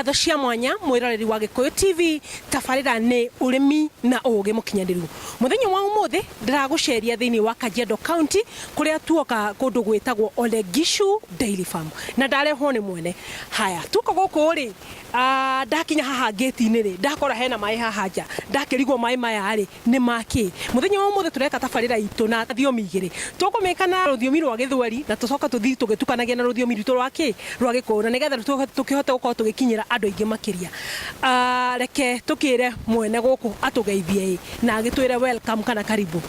Ngatho cia mwanya mwiroreri wa Gikuyu TV, tabarira ni urimi na ugi mukinyaniru. Muthenya wa umuthi ndiraguceria thiini wa Kajiado County kuria tuoka kundu gwitagwo Ole Gishu Dairy Farm na ndarehwo ni mwene. Haya, tuka guku ri, ndakinya haha ngĩti-inĩ rĩ, ndakora hena maĩ haha nja, ndakĩrigwo maĩ maya rĩ nĩ makĩ. Muthenya wa umuthi tureka tabarira itu na thiomi igĩrĩ, tũkũmĩka na rũthiomi rwa gĩthweri na tũcoka tũthiĩ tũgĩtukanagia na rũthiomi rwitũ rwa kĩ rwa gĩkũyũ, na nĩgetha tũkĩhote gũkorwo tũgĩkinyĩra andũ aingĩ makĩria. Reke tũkĩre mwene gũkũ atũgeithie na agĩtwĩre welcome kana karibu.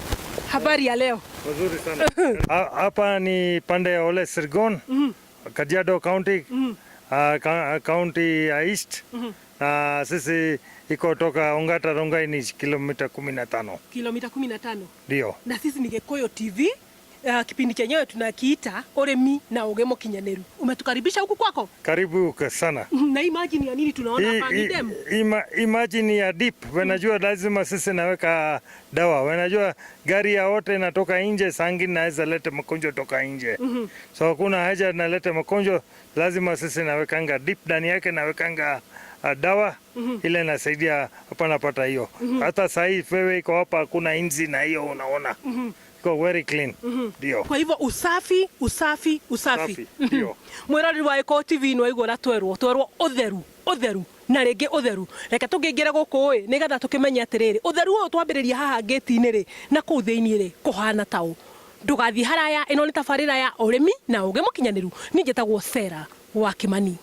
Habari ya leo? Nzuri sana. Hapa ni pande ya Ole Sirgon, Kajiado County, County ya East. Na sisi iko toka Ongata Rongai ni kilomita 15. Kilomita 15. Ndio. Na sisi ni Gikuyu TV. Kipindi chenyewe tunakiita urimi na ugi mukinyaniru. Umetukaribisha huku kwako? Karibu sana. Na hii maji ni ya nini tunaona hapa ni dam? Maji ni ya dip. Wanajua lazima sisi naweka dawa. Wanajua gari ya wote inatoka nje, saa ingine naweza leta magonjwa toka nje. So hakuna haja naleta magonjwa, lazima sisi nawekanga dip ndani yake, nawekanga dawa ile inasaidia hapa napata hiyo. Hata saa hii wewe iko hapa hakuna inzi na hiyo unaona. Iko very clean. Ndio. Kwa hivyo usafi, usafi, usafi. Usafi, ndio. Mwiroreri wa Gikuyu TV no aigua twerwo, twerwo utheru, utheru na rĩngĩ ũtheru. Reke tũngĩingĩra gũkũ ĩ nĩgetha tũkĩmenye atĩrĩrĩ, ũtheru ũyũ twambĩrĩria haha ngĩti-inĩ rĩ na kũu thĩinĩ rĩ kũhana taũ. Ndũgathiĩ haraya, ĩno nĩ tabarĩra ya ũrĩmi na ũgĩ mũkinyanĩru. Niĩ njĩtagwo Sarah wa Kimani.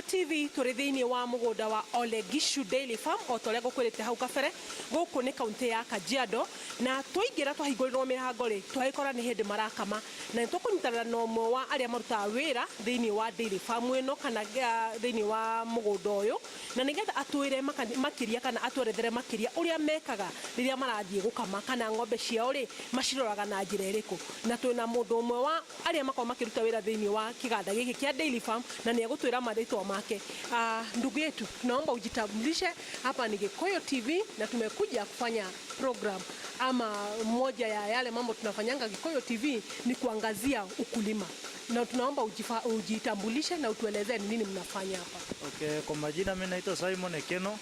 TV tũrĩ thĩinĩ wa mũgũnda wa Ole Gishu Dairy Farm o ta ũrĩa ngũkwĩrĩte hau kabere. Gũkũ nĩ kaunti ya Kajiado na twaingĩra twahingũrĩrwo mĩrango rĩ twagĩkora nĩ hĩndĩ marakama, na nĩ tũkũnyitanĩra na ũmwe wa arĩa marutaga wĩra thĩinĩ wa dairy farm ĩno kana thĩinĩ wa mũgũnda ũyũ, na nĩgetha atwĩre makĩria kana atwerethere makĩria ũrĩa mekaga rĩrĩa marathiĩ gũkama kana ng'ombe ciao rĩ maciroraga na njĩra ĩrĩkũ. Na twĩna mũndũ ũmwe wa arĩa makoragwo makĩruta wĩra thĩinĩ wa kĩganda gĩkĩ kĩa dairy farm na nĩ egũtwĩra marĩtwa make. Ndugu yetu, tunaomba ujitambulishe. Hapa ni Gikuyu TV na tumekuja kufanya program ama moja ya yale mambo tunafanyanga Gikuyu TV ni kuangazia ukulima, na tunaomba ujitambulishe na utuelezee ni nini mnafanya hapa. Okay, kwa majina mimi naitwa Simon Ekeno,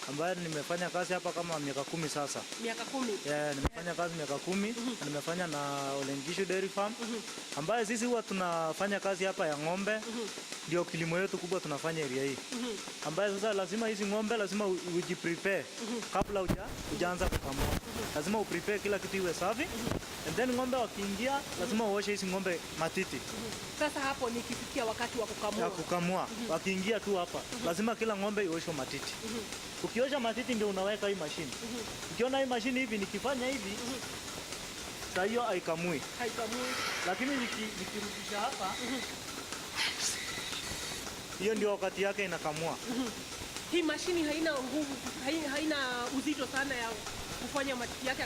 ambaye nimefanya kazi hapa kama miaka 10 sasa. Miaka 10? Yeah, nimefanya kazi miaka 10, na nimefanya na Ole Gishu Dairy Farm, ambaye sisi huwa tunafanya kazi hapa ya ng'ombe. Ndio kilimo yetu kubwa tunafanya area hii. Ambaye sasa lazima hizi ng'ombe lazima ujiprepare kabla hujaanza kukamua. Lazima uprepare kila kitu iwe safi. And then ng'ombe wakiingia lazima uoshe hizi ng'ombe matiti. Sasa hapo nikifikia wakati wa kukamua. Ya kukamua. Wakiingia tu hapa lazima kila ng'ombe ioshwe matiti. Ukiosha matiti ndio unaweka hii mashine. Ukiona hii mashine hivi nikifanya hivi, saa hiyo haikamui. Haikamui. Lakini nikirudisha hapa, hiyo ndio wakati yake inakamua. Hii mashini haina nguvu, haina uzito sana ya kufanya matiti yake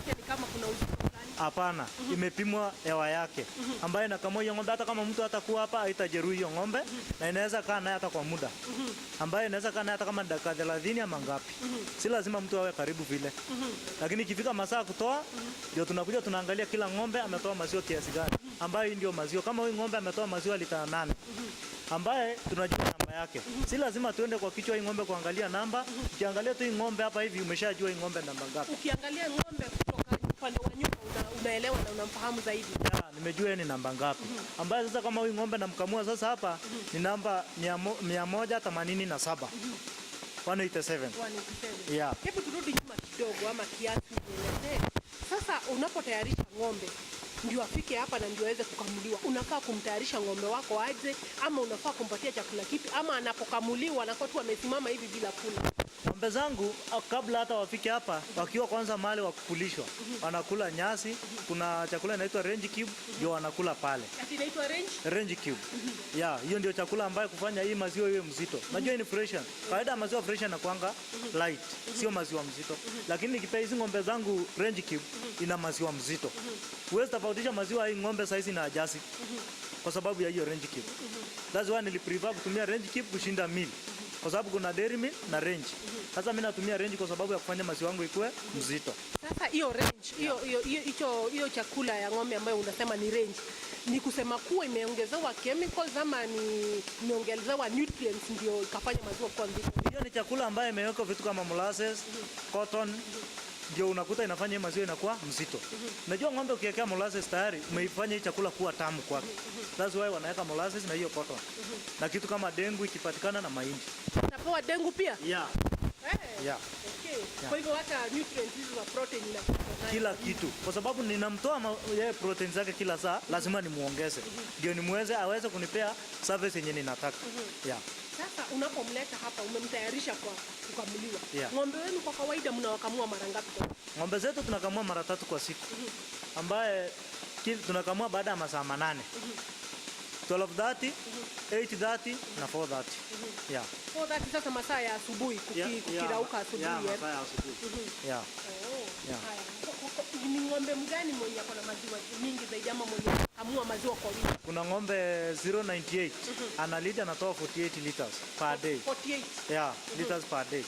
ni kama kuna uzito fulani. Hapana, imepimwa hewa yake ambayo inakamua hiyo ng'ombe. Hata kama mtu atakuwa hapa haitajeruhi hiyo ng'ombe, na inaweza kaa naye hata kwa muda. Ambayo inaweza kaa naye hata kama dakika 30 ama ngapi. Si lazima mtu awe karibu vile. Lakini ikifika masaa kutoa, ndio tunakuja tunaangalia kila ng'ombe ametoa maziwa kiasi gani. Ambayo hii ndio maziwa. Kama huyu ng'ombe ametoa maziwa lita 8. Ambaye tunajua namba yake. Si lazima tuende kwa kichwa hii ng'ombe kuangalia namba. Ukiangalia tu hii ng'ombe hapa hivi umeshajua hii ng'ombe namba ngapi. Ukiangalia ng'ombe kutoka upande wa nyuma unaelewa na unamfahamu zaidi. Ya, nimejua ni namba ngapi. Ambaye sasa kama huyu ng'ombe namkamua sasa hapa ni namba 187. 187. 187. Yeah. Hebu turudi nyuma kidogo ama kiasi nielezee. Sasa unapotayarisha ng'ombe ndio afike hapa na ndio aweze kukamuliwa, unafaa kumtayarisha ng'ombe wako aje, ama unafaa kumpatia chakula kipi, ama anapokamuliwa anakuwa tu amesimama hivi bila kula? Ng'ombe zangu kabla hata wafike hapa, wakiwa kwanza mahali wa kukulishwa, wanakula nyasi. Kuna chakula inaitwa range cube, ndio wanakula pale. Ati inaitwa range? Range cube. Yeah, hiyo ndio chakula ambayo kufanya hii maziwa iwe mzito. Najua hii ni freshen. Kawaida maziwa freshen inakuanga light, sio maziwa mzito. Lakini nikipea hizi ng'ombe zangu range cube ina maziwa mzito. Huwezi tofautisha maziwa hii ng'ombe saizi na ajasi kwa sababu ya hiyo range cube. That's why niliprefer kutumia range cube kushinda meal. Kwa sababu kuna dairy meal na range. Sasa mimi natumia range kwa sababu ya kufanya maziwa yangu ikuwe mzito. Sasa hiyo range, hiyo hiyo hiyo hicho hiyo chakula ya ng'ombe ambayo unasema ni range, ni kusema kuwa imeongezewa chemicals ama ni imeongezewa nutrients ndio ikafanya maziwa kuwa mzito? Hiyo ni chakula ambayo imewekwa vitu kama molasses, cotton, ndio unakuta inafanya hii maziwa inakuwa mzito. Unajua ng'ombe ukiwekea molasses tayari umeifanya hii chakula kuwa tamu kwake. That's why wanaweka molasses na hiyo cotton. Na kitu kama dengu ikipatikana na mahindi. Napewa dengu pia? Yeah. Eh. Yeah. Okay. Kwa hivyo hata nutrients hizo za protein inakuwa nayo. Kila kitu, kwa sababu ninamtoa yeye protein zake kila saa, lazima nimuongeze ndio nimuweze aweze kunipea service yenye ninataka. Yeah. Sasa unapomleta hapa umemtayarisha kwa kukamuliwa. Yeah. Ng'ombe wenu kwa kawaida mnawakamua mara ngapi kwa Ng'ombe zetu tunakamua mara tatu kwa siku, ambaye tunakamua baada ya masaa 8. 12:30, 8:30 na 4:30. Yeah. 4:30? Sasa masaa ya asubuhi kukirauka asubuhi, Yeah, eh? masaa ya asubuhi. Yeah. Oh, Yeah. haya. Ni ng'ombe mgani mwenye ako na maziwa mingi zaidi ama mwenye kamua maziwa kwa wingi? Kuna ng'ombe 098 ana lead, anatoa 48 liters per day. 48. Yeah, liters per day.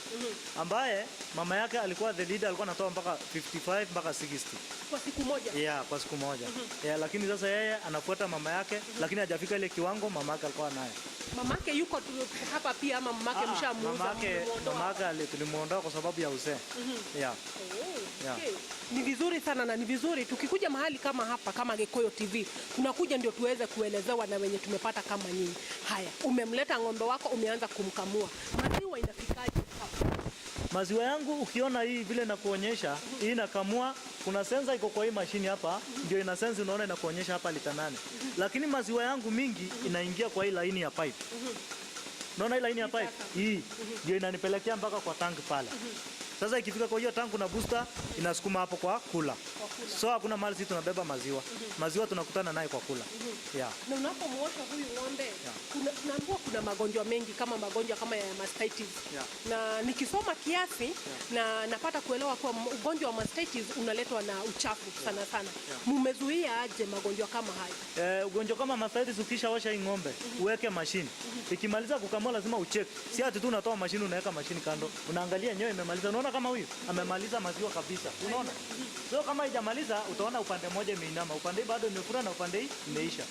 Ambaye mama yake alikuwa the leader, alikuwa anatoa mpaka 55 mpaka 60. Kwa siku moja? Yeah, kwa siku moja. Yeah, lakini sasa yeye anafuata mama yake, lakini hajafika ile kiwango mama yake alikuwa nayo. Mamake yuko tu hapa pia ama mamake mshamuuza? Mamake Mmemuondoa? Mamake tulimuondoa kwa sababu ya uzee. Yeah. Oh, Yeah. okay. Ni vizuri sana na ni vizuri tukikuja mahali kama hapa kama Gikuyu TV, tunakuja ndio tuweze kuelezewa na wenye tumepata kama nyinyi. Haya, umemleta ng'ombe wako, umeanza kumkamua, maziwa inafikaje hapa? Maziwa yangu ukiona hii vile nakuonyesha, hii nakamua, kuna sensa iko kwa hii mashini hapa, ndio ina sense, unaona inakuonyesha hapa lita 8. Lakini maziwa yangu mingi inaingia kwa hii laini ya pipe. Unaona hii laini ya pipe? Hii ndio inanipelekea mpaka kwa tank pale. Sasa ikifika kwa hiyo tank na booster inasukuma hapo kwa cooler. Kwa cooler. So hakuna mahali sisi tunabeba maziwa. Maziwa tunakutana naye kwa cooler. Yeah. Na unapomuosha huyu ng'ombe, tunaambiwa kuna magonjwa mengi kama magonjwa kama ya mastitis. Yeah. Na nikisoma kiasi na napata kuelewa kuwa ugonjwa wa mastitis unaletwa na uchafu sana sana. Mumezuia aje magonjwa kama hayo? Ugonjwa kama mastitis, ukishaosha hii ng'ombe uweke mashini. Ikimaliza kukamua lazima ucheck. Si ati tu unatoa mashini unaweka mashini kando. Unaangalia yenyewe imemaliza. Unaona kama huyu amemaliza maziwa kabisa. Unaona? So kama haijamaliza utaona upande mmoja imeinama, upande hii bado imefura na upande hii imeisha.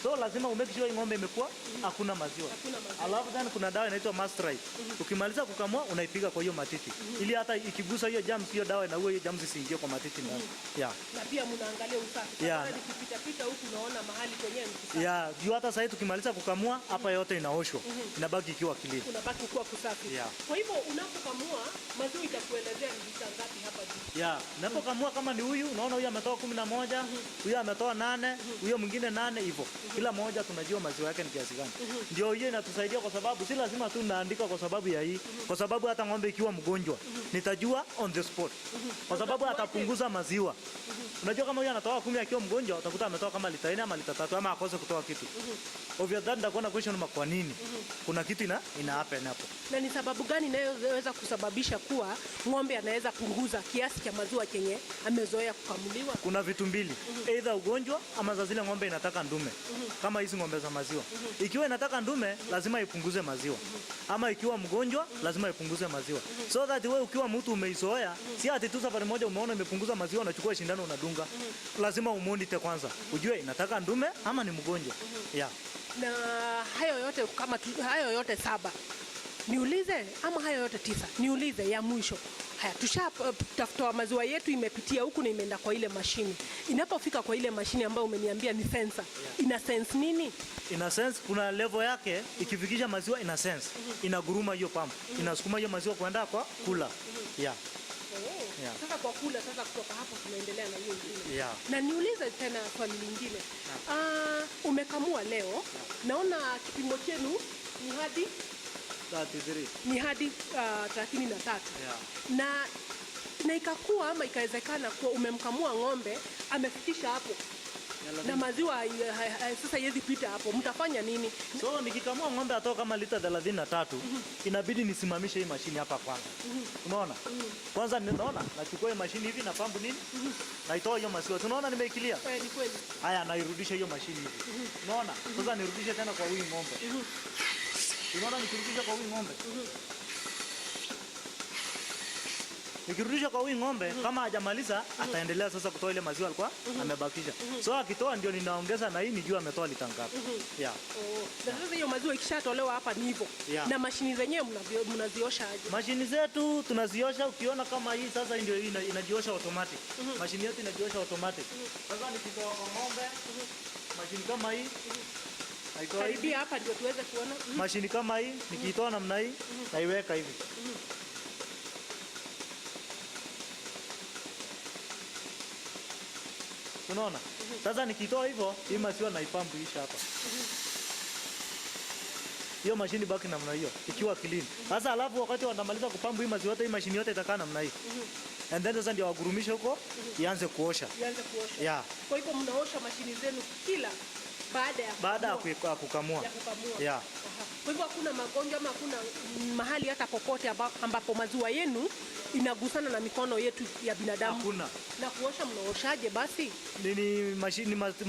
So lazima umake sure hii ng'ombe imekuwa hakuna maziwa. Hakuna maziwa. Alafu then kuna dawa inaitwa Mastrite. Ukimaliza kukamua unaipiga kwa hiyo matiti. Ili hata ikigusa hiyo germs, hiyo dawa inaua hiyo germs isiingie kwa matiti ndani. Yeah. Na pia mnaangalia usafi. Yeah. Kama nikipita pita huku naona mahali kwenyewe ni kusafi. Yeah, juu hata sasa tukimaliza kukamua hapa yote inaoshwa. Inabaki ikiwa clean. Kunabaki kuwa kusafi. Yeah. Kwa hivyo unapokamua maziwa itakuelezea ni lita ngapi hapa juu. Yeah, napokamua kama ni huyu, unaona huyu ametoa 11, huyu ametoa 8, huyo mwingine 8 hivyo. Kila mmoja tunajua maziwa yake ni kiasi gani. Ndio hiyo inatusaidia kwa sababu si lazima tu naandika kwa sababu ya hii, kwa sababu hata ng'ombe ikiwa mgonjwa nitajua on the spot. Kwa sababu atapunguza maziwa. Unajua kama huyu anatoa 10 akiwa mgonjwa, utakuta ametoa kama lita 4 ama lita 3 ama akose kutoa kitu. Obvious that nitakuwa na question mark, kwa nini? Kuna kitu ina happen hapo. Na ni sababu gani inayoweza kusababisha kuwa ng'ombe anaweza punguza kiasi cha maziwa chenye amezoea kukamuliwa? Kuna vitu mbili, either ugonjwa ama za zile ng'ombe inataka ndume, kama hizi ng'ombe za maziwa. Ikiwa inataka ndume, lazima ipunguze maziwa, ama ikiwa mgonjwa, lazima ipunguze maziwa, so that wewe ukiwa mtu umeizoea, si ati tu safari moja umeona imepunguza maziwa, unachukua shindano unadunga. Lazima umonitor kwanza, ujue inataka ndume ama ni mgonjwa. Yeah. Na hayo yote kama hayo yote 7 niulize, ama hayo yote 9 niulize ya mwisho. Haya, tusha tafuta maziwa yetu imepitia huku na imeenda kwa ile mashini. Inapofika kwa ile mashini ambayo umeniambia ni sensor, ina sense nini? Ina sense kuna level yake, ikifikisha maziwa ina sense, inaguruma hiyo pump, inasukuma hiyo maziwa kwenda kwa cooler. Yeah. Oh. Yeah. Sasa kwa cooler, sasa kutoka hapo tunaendelea na hiyo ingine. Yeah. Na niulize tena swali lingine. Umekamua leo, naona kipimo chenu ni hadi 33. Ni hadi 33. Yeah. Na ikakuwa ama ikawezekana kuwa umemkamua ng'ombe amefikisha hapo na maziwa sasa haiwezi pita hapo, mtafanya nini? So nikikamua ng'ombe atoa kama lita 33, inabidi nisimamishe hii mashini hapa kwanza. Unaona? Kwanza ninaona nachukua hii mashini hivi na pambu nini? Naitoa hiyo maziwa. Tunaona nimeikilia. Ni kweli. Haya, nairudisha hiyo mashini hivi. Unaona? Sasa nirudishe tena kwa huyu ng'ombe. Unaona nikirudisha kwa huyu ng'ombe? Nikirudisha kwa huyu ng'ombe, kama hajamaliza ataendelea sasa kutoa ile maziwa alikuwa amebakisha. So akitoa ndio ninaongeza na hii nijue ametoa lita ngapi. Yeah. Oh. Na sasa hiyo maziwa ikishatolewa hapa ni hivyo. Yeah. Na mashini zenyewe mnaziosha aje? Mashini zetu tunaziosha, ukiona kama hii sasa ndio inajiosha automatic. Mashini yetu inajiosha automatic. Sasa nikitoa kwa ng'ombe, mashini kama hii naitoa hivi. Karibia hapa ndio tuweze kuona. Mashini kama hii nikiitoa namna hii naiweka hivi. Unaona? Sasa nikitoa hivyo, hii maziwa naipampu isha hapa. Hiyo mashini baki namna hiyo ikiwa clean. Sasa alafu wakati wanamaliza kupampu hii maziwa yote, hii mashini yote itakaa namna hii. And then sasa ndio wagurumishe huko ianze kuosha. Ianze kuosha. Yeah. Kwa hivyo mnaosha mashini zenu kila baada ya Baada ya kukamua. kukamua. Ya kukamua. Yeah. Aha. Kwa hivyo hakuna magonjwa ama hakuna mahali hata popote ambapo maziwa yenu inagusana na mikono yetu ya binadamu. Hakuna. Na kuosha mnaoshaje basi? Nini mashini Matiti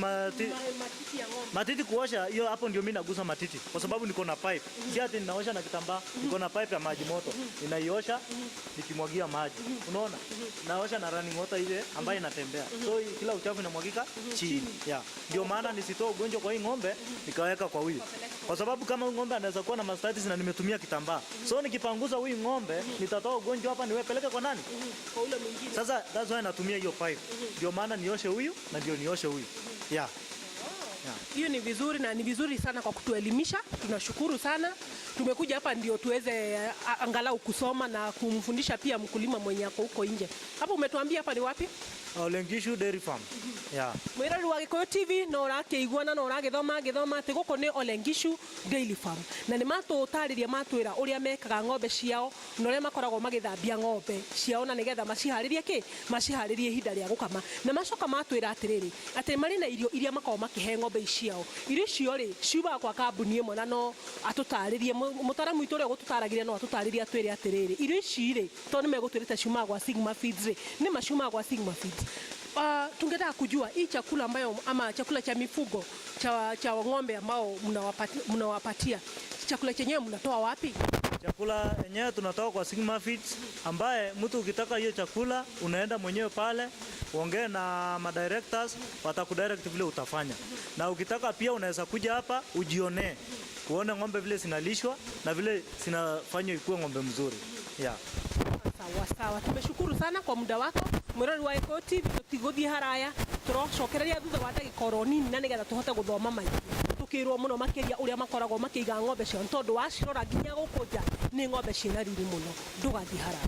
ya ng'ombe. Matiti kuosha hiyo hapo ndio mimi nagusa matiti kwa sababu niko na pipe. Si ati ninaosha na kitambaa, niko na pipe ya maji moto. Ninaiosha nikimwagia maji. Unaona? Naosha na running water ile ambayo inatembea. So kila uchafu inamwagika chini. Yeah. Ndio maana nisitoe ugonjwa kwa hii ng'ombe nikaweka kwa huyu. Kwa sababu kama huyu ng'ombe anaweza kuwa na mastitis na nimetumia kitambaa. So nikipanguza huyu ng'ombe nitatoa ugonjwa hapa niwepeleke kwa nani? Kwa ule mwingine. Sasa that's why natumia hiyo pipe. Ndio maana nioshe huyu na ndio nioshe huyu. Yeah. Hiyo ni vizuri na ni vizuri sana kwa kutuelimisha. Tunashukuru sana. Tumekuja hapa ndio tuweze angalau kusoma na kumfundisha pia mkulima mwenye ako huko nje. Hapo umetuambia hapa ni wapi? Olengishu Dairy Farm. Yeah. Mwirori wa Gikuyu TV no ũrakĩigua na no ũragĩthoma ngĩthoma atĩ gũkũ nĩ Olengishu Dairy Farm na nĩ matũtarĩria matwĩra ũrĩa mekaga ng'ombe ciao na ũrĩa makoragwo magĩthambia ng'ombe ciao na nĩgetha maciharĩrie kĩ maciharĩrie ihinda rĩa gũkama na macoka matwĩra atĩrĩrĩ atĩ marĩ na irio iria makoragwo makĩhe ng'ombe ici ciao. Irio icio rĩ ciumaga kwa kambuni ĩmwe na no atũtarĩrie mũtaramu witũ ũrĩa ũgũtũtaragĩria no atũtarĩrie atwĩre atĩrĩrĩ irio ici rĩ tondũ nĩ megũtwĩrĩte ciumaga gwa Sigma Feeds rĩ nĩ ma ciumaga gwa Sigma Feeds. Tungetaka kujua hii chakula ambayo ama chakula cha mifugo cha ng'ombe ambao mnawapatia chakula chenyewe mnatoa wapi? Chakula yenyewe tunatoa kwa Sigma Feeds, ambaye mtu ukitaka hiyo chakula unaenda mwenyewe pale uongee na madirectors, watakudirect vile utafanya. Na ukitaka pia unaweza kuja hapa ujionee, uone ng'ombe vile zinalishwa na vile zinafanywa ikuwe ng'ombe mzuri. Yeah. Sawa sawa, tumeshukuru sana kwa muda wako. Mwirori wa Gikuyu TV tutigothie haraya turocokereria thutha wa ndagika oro nini na nigetha tuhote guthoma maingi tukirwo muno makiria uria makoragwo makiiga ng'ombe ciao tondu wacirora nginya guku nja ni ng'ombe ciina riri muno ndugathie haraya.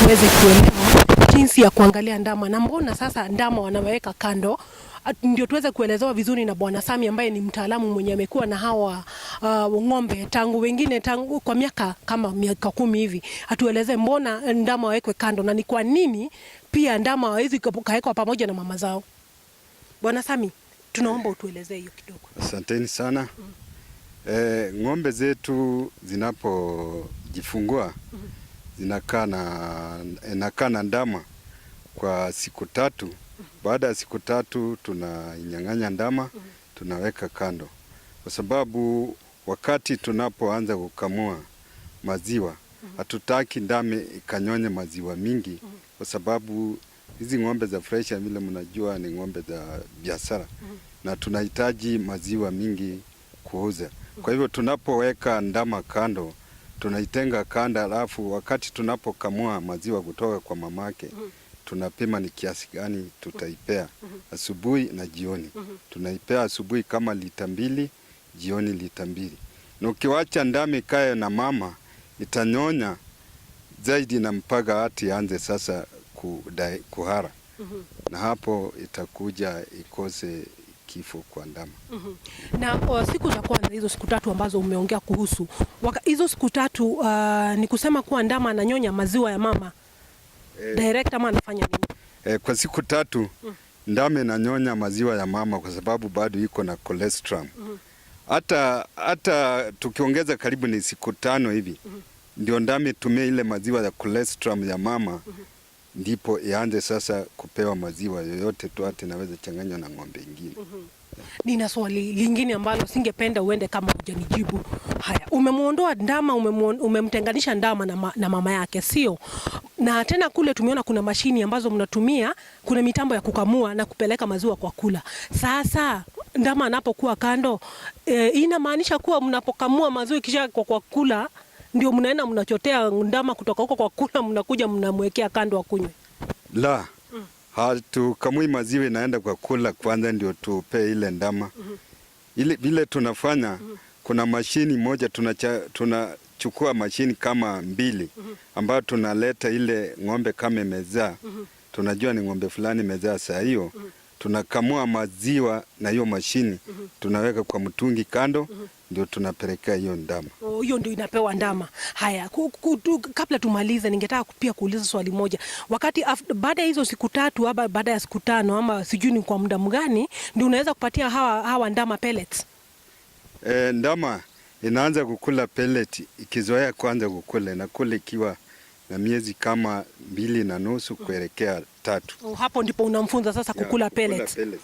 Tuweze kuelewa jinsi ya kuangalia ndama na mbona sasa ndama wanaweka kando, ndio tuweze kuelezewa vizuri na Bwana Sami ambaye ni mtaalamu mwenye amekuwa na hawa ng'ombe tangu wengine tangu kwa miaka kama miaka 10 hivi. Atueleze mbona ndama wawekwe kando na ni kwa nini pia ndama hawezi kawekwa pamoja na mama zao. Bwana Sami, tunaomba utuelezee hiyo kidogo. Asanteni sana. Ng'ombe zetu zinapojifungua inakaa na ndama kwa siku 3. Baada ya siku 3 tunainyang'anya ndama, tunaweka kando, kwa sababu wakati tunapoanza kukamua maziwa hatutaki ndama ikanyonye maziwa mingi, kwa sababu hizi ng'ombe za Fresha vile mnajua ni ng'ombe za biashara na tunahitaji maziwa mingi kuuza. Kwa hivyo tunapoweka ndama kando Tunaitenga kanda, alafu wakati tunapokamua maziwa kutoka kwa mamake tunapima ni kiasi gani tutaipea asubuhi na jioni. Tunaipea asubuhi kama lita 2, jioni lita 2. Na ukiwacha ndama ikae na mama itanyonya zaidi na mpaka hati anze sasa kuhara. Na hapo itakuja ikose kifo kwa ndama. Na siku za kwanza hizo siku 3 ambazo umeongea kuhusu, hizo siku 3 ni kusema kuwa ndama ananyonya maziwa ya mama direct ama anafanya nini? Kwa siku 3 ndama inanyonya maziwa ya mama kwa sababu bado iko na colostrum. Hata tukiongeza karibu ni siku 5 hivi ndio ndama itumie ile maziwa ya colostrum ya mama, ndipo ianze sasa kupewa maziwa yoyote tu hata inaweza changanywa na ng'ombe ingine. Nina swali lingine ambalo singependa uende kama hujanijibu. Haya, umemuondoa ndama, umemtenganisha ndama na mama yake, sio? Na tena kule tumeona kuna mashini ambazo mnatumia, kuna mitambo ya kukamua na kupeleka maziwa kwa kula. Sasa ndama anapokuwa kando, inamaanisha kuwa mnapokamua maziwa kisha kwa kula ndio mnaenda mnachotea ndama kutoka huko kwa kula, mnakuja mnamwekea kando akunywe? La, hatukamui maziwa inaenda kwa kula kwanza ndio tupe ile ndama. Ile vile tunafanya, kuna mashini moja tunachukua mashini kama 2 ambayo tunaleta ile ng'ombe kama imezaa. Tunajua ni ng'ombe fulani imezaa saa hiyo. Tunakamua maziwa na hiyo mashini, tunaweka kwa mtungi kando, ndio tunapelekea hiyo ndama. Oh, hiyo ndio inapewa ndama. Haya, kabla tumalize ningetaka pia kuuliza swali moja. Wakati baada ya hizo siku 3 ama baada ya siku 5 ama sijui ni kwa muda mgani ndio unaweza kupatia hawa ndama pellets? Ndama inaanza kukula pellet ikizoea kwanza kukula, inakula ikiwa na miezi kama 2.5 kuelekea 3. Oh, hapo ndipo unamfunza sasa kukula pellets. Pellets.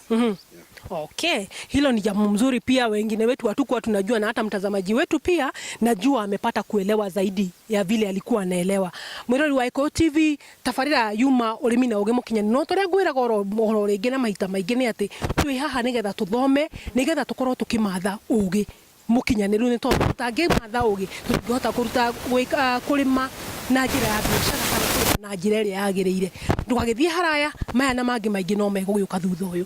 Okay, hilo ni jambo mzuri pia, wengine wetu hatukuwa tunajua, na hata mtazamaji wetu pia najua amepata kuelewa zaidi ya vile alikuwa anaelewa. Mwirori wa Eko TV, tabarira yuma urimi na ugi mukinyani, no turia ngwiraga oro ringi na maita maingi ni ati twi haha nigetha tuthome, nigetha tukorwo tukimatha ugi mukinyaniru, ni tondu tutangĩmatha ũgĩ tũtingĩhota kũruta kũrĩma na njĩra ya biacara kana kũrĩma na njĩra ĩrĩa yagĩrĩire. Ndũgagĩthiĩ haraya, maya na mangĩ maingĩ no megũgĩũka thutha ũyũ.